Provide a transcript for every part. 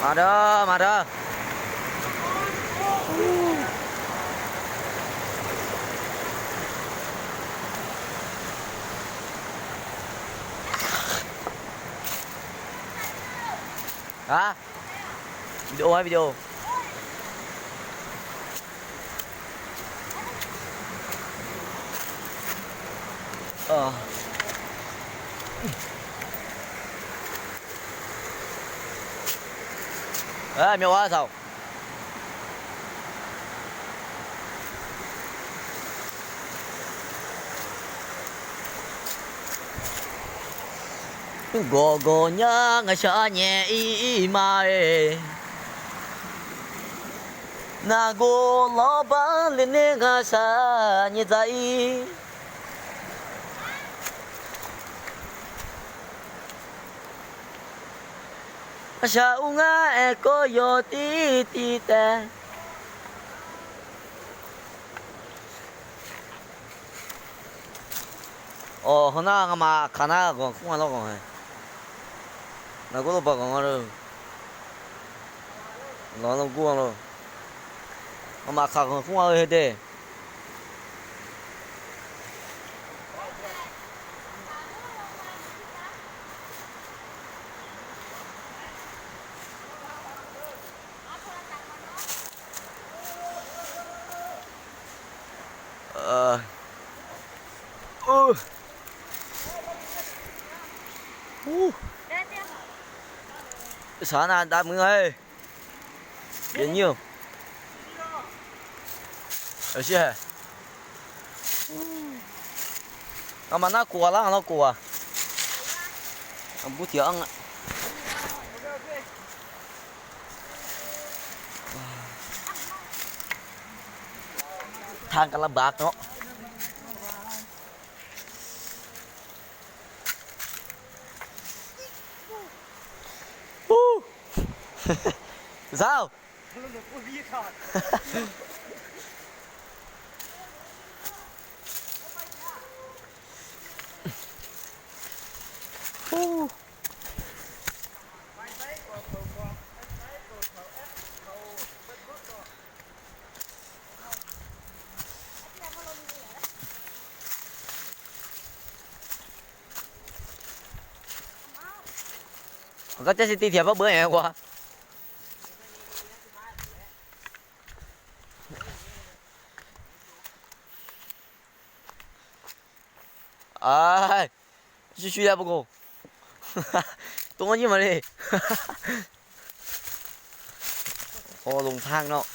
ມາເດີ້ ມາເດີ້ ຮະ ວິດີໂອ ໃຫ້ວິດີໂອ. ເອີ ເອີ ແມ່ນວ່າເຊົາ ໂກໂກຍາງາຊາເນອີມາເອ ນາໂກລໍບາເລເນງາຊາເນຈາອີ ອາຊາອຸງາແອໂກໂຍຕີຕີແຕ. ອໍ ເຮົານາງາມາຄານາກອງຄຸງອາລອກອງໄຮ ນາກຸໂລປາກອງອາເລີ ລອນອງກຸອາເລີ ງາມາຄາກອງຄຸງອາເລີເຮັດເດ. ເອີ ອູ້ ສານາດາມືເອີຍ ເປັນຢູ່ ເອີ ເຊຍ ອາມານາກົວລະ ລະກົວ ອຳບຸທຽວອັງ ທາງກະລະບາກເນາະ ສາວ ມັນກໍຈະຊິຕິດທຽບເບິ່ງແອກວ່າ ອາຍ ຊິຊິແລ້ວບໍ່ໂກ ຕົງມາຍິງມາເລີຍ ໂອ້ ຫຼົງທາງເນາະ.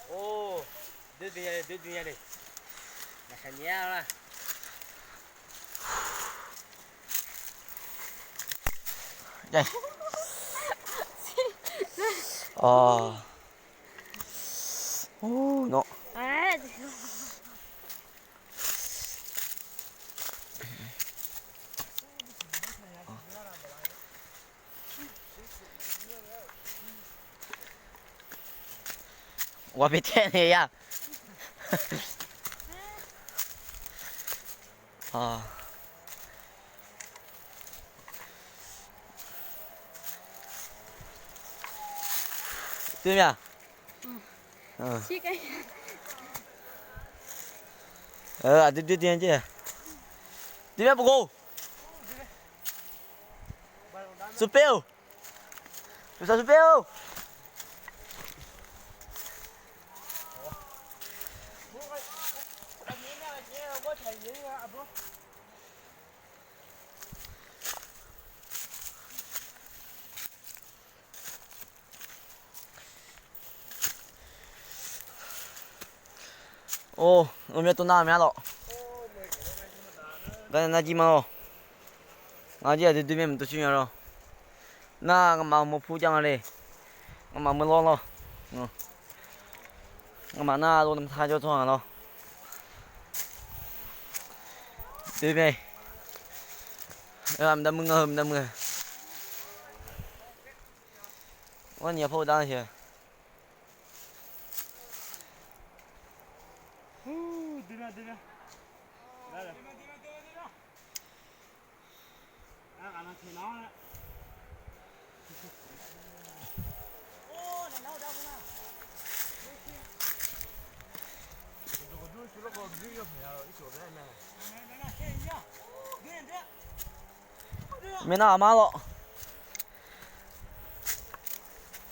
ໂອ້ ເດືອດເດືອດເດືອດເດືອດເລີຍ ມາຊະເນຍລະ ໃຫຍ່ ອໍ ໂອ້ ເນາະ. ວ່າໄປແທ້ແທ້ຢາ ອ່າ ຕື່ມຍາ ອືມ ເອີ ຊິກໄອ້ ເອີ ອາດຈະດືດເດ ເດ ເດ ປະໂກ ສຸເປວ ສຸເປວ. ໂອ້ ໂອເມໂຕນາແມ່ນເນາະ ການນາຈິມາໂອ ງາຈິອາດເດເມນໂຕຊິຍາໂລ ນາງາມາໂມພູຈັງເລ ງາມາເມືອລອນໂລ ງາມານາໂລນຳທາໂຈໂຕງາໂລ ເດເມ ເອີ ມາດາມເມືອງ ເອີ ມາດາມເມືອງ Wan ya fo dan ya. ໂ Dime, dime. Dale. Ah, ganaste, no. ແມ່ນ້ຳມາເລາະ